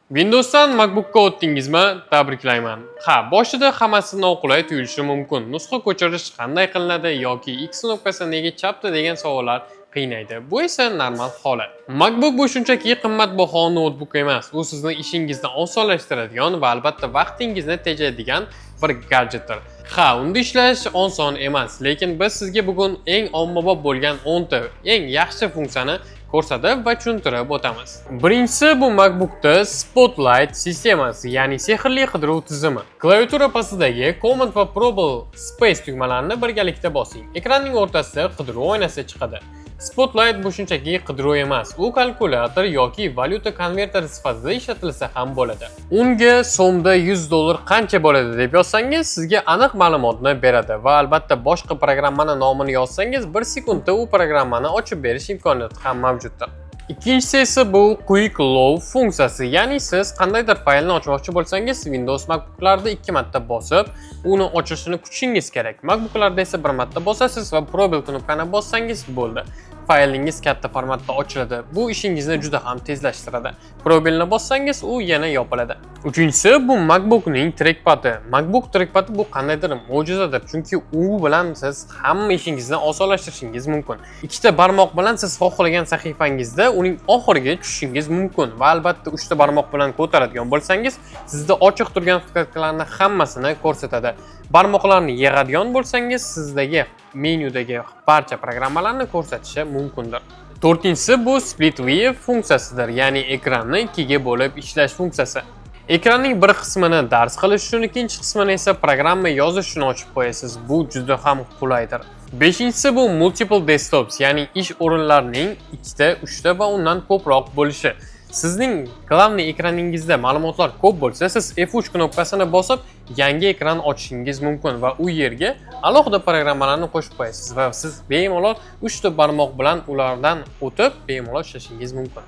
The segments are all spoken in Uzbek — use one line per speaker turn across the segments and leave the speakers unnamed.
Windows'dan MacBook'ka o'tdingizmi? Tabriklayman. Ha, boshida hammasi noqulay tuyulishi mumkin. Nusxa ko'chirish qanday qilinadi yoki X knopkasi nega chapda degan savollar qiynaydi. Bu esa normal holat. MacBook bu shunchaki qimmatbaho noutbuk emas. U sizni ishingizni osonlashtiradigan va albatta vaqtingizni tejaydigan bir gadjetdir. Ha, unda ishlash oson emas, lekin biz sizga bugun eng ommabop bo'lgan 10 ta eng yaxshi funksiyani ko'rsatib va tushuntirib o'tamiz. Birinchisi bu MacBookda Spotlight sistemasi, ya'ni sehrli qidiruv tizimi. Klaviatura pastidagi Command va пробел Space tugmalarini birgalikda bosing. Ekranning o'rtasida qidiruv oynasi chiqadi. Spotlight bu shunchaki qidiruv emas, u kalkulyator yoki valyuta konverteri sifatida ishlatilsa ham bo'ladi. Unga so'mda 100 dollar qancha bo'ladi deb yozsangiz, sizga aniq ma'lumotni beradi va albatta boshqa programmani nomini yozsangiz, 1 sekundda u programmani ochib berish imkoniyati ham mavjuddir. Ikkinchisi esa bu Quick Load funksiyasi, ya'ni siz qandaydir faylni ochmoqchi bo'lsangiz, Windows MacBooklarda ikki marta bosib, uni ochilishini kutishingiz kerak. MacBooklarda esa bir marta bosasiz va пробел knopkani bossangiz bo'ldi. Faylingiz katta formatda ochiladi. Bu ishingizni juda ham tezlashtiradi. Пробел ni bossangiz, u yana yopiladi. Uchinchisi bu MacBookning trackpadi. MacBook trackpadi bu qandaydir mo'jizadir, chunki u bilan siz hamma ishingizni osonlashtirishingiz mumkin. Ikkita barmoq bilan siz xohlagan sahifangizda uning oxiriga tushishingiz mumkin va albatta uchta barmoq bilan ko'taradigan bo'lsangiz, sizda ochiq turgan вкладка larni hammasini ko'rsatadi. Barmoqlarni yig'adigan bo'lsangiz, sizdagi menyudagi barcha programmalarni ko'rsatishi mumkindir. To'rtinchisi bu Split View funksiyasidir, ya'ni ekranni ikkiga bo'lib ishlash funksiyasi. Ekranning bir qismini dars qilish uchun, ikkinchi qismini esa programma yozish uchun ochib qo'yasiz. Bu juda ham qulaydir. Beshinchisi bu Multiple Desktops, ya'ni ish o'rinlarining ikkita, uchta va undan ko'proq bo'lishi. Sizning главный ekraningizda ma'lumotlar ko'p bo'lsa, siz F3 knopkasini bosib, yangi ekran ochishingiz mumkin va u yerga alohida programmalarni qo'shib qo'yasiz va siz bemalol 3 ta barmoq bilan ulardan o'tib, bemalol ishlashingiz mumkin.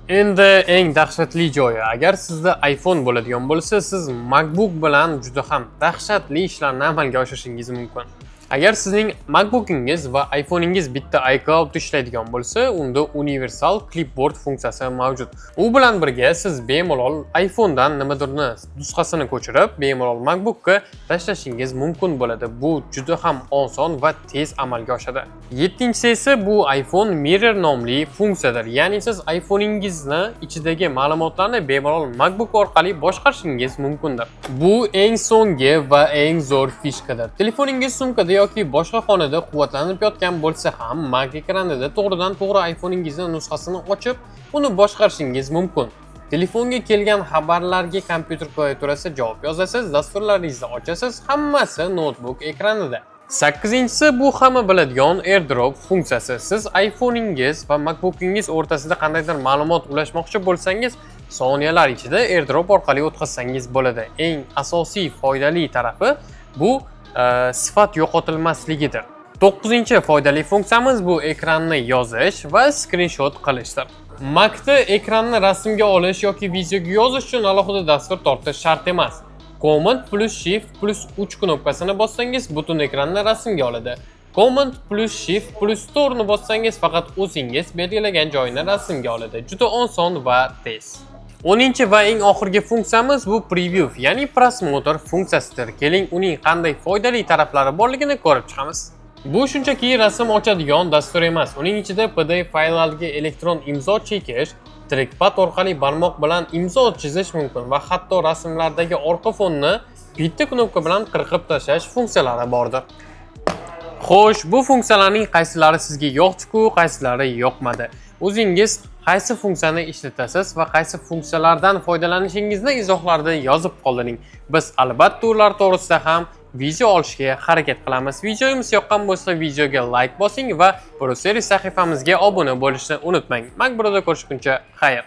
Endi eng dahshatli joyi, agar sizda iPhone bo'ladigan bo'lsa, siz MacBook bilan juda ham dahshatli ishlarni amalga oshirishingiz mumkin. Agar sizning MacBookingiz va iPhone'ingiz bitta iCloud ishlaydigan bo'lsa, unda universal clipboard funksiyasi mavjud. U bilan birga siz bemalol iPhone'dan nimadirni nusxasini ko'chirib, bemalol MacBookga tashlashingiz mumkin bo'ladi. Bu juda ham oson va tez amalga oshadi. Yettinchisi esa bu iPhone Mirror nomli funksiyadir. Ya'ni siz iPhone'ingizni ichidagi ma'lumotlarni bemalol MacBook orqali boshqarishingiz mumkindir. Bu eng so'nggi va eng zo'r фишка dir. Telefoningiz sumkada yoki boshqa xonada quvvatlanib yotgan bo'lsa ham, Mac ekranida to'g'ridan to'g'ri iPhone'ingizni nusxasini ochib, uni boshqarishingiz mumkin. Telefonga kelgan xabarlarga kompyuter klaviaturasi javob yozasiz, dasturlaringizni ochasiz, hammasi noutbuk ekranida. Sakkizinchisi bu hamma biladigan AirDrop funksiyasi. Siz iPhone'ingiz va MacBookingiz o'rtasida qandaydir ma'lumot ulashmoqchi bo'lsangiz, soniyalar ichida AirDrop orqali o'tkazsangiz bo'ladi. Eng asosiy foydali tarafi bu sifat yo'qotilmasligidir. To'qqizinchi foydali funksiyamiz bu ekranni yozish va skrinshot qilishdir. Macda ekranni rasmga olish yoki videoga yozish uchun alohida dastur tortish shart emas. Command plus Shift plus 3 knopkasini bossangiz, butun ekranni rasmga oladi. Command plus Shift plus 4 ni bossangiz, faqat o'zingiz belgilagan joyini rasmga oladi. Juda oson va tez. 10 va eng oxirgi funksiyamiz bu preview, ya'ni просмотр funksiyasidir. Keling, uning qanday foydali taraflari borligini ko'rib chiqamiz. Bu shunchaki rasm ochadigan dastur emas. Uning ichida PDF fayllarga elektron imzo chekish, trackpad orqali barmoq bilan imzo chizish mumkin va hatto rasmlardagi orqa fonni bitta knopka bilan qirqib tashlash funksiyalari bordir. Xo'sh, bu funksiyalarning qaysilari sizga yoqdi-ku, qaysilari yoqmadi? O'zingiz qaysi funksiyani ishlatasiz va qaysi funksiyalardan foydalanishingizni izohlarda yozib qoldiring. Biz albatta ular to'g'risida ham video olishga harakat qilamiz. Videomiz yoqqan bo'lsa, videoga like bosing va Pro Series sahifamizga obuna bo'lishni unutmang. Mac Broda ko'rishguncha xayr.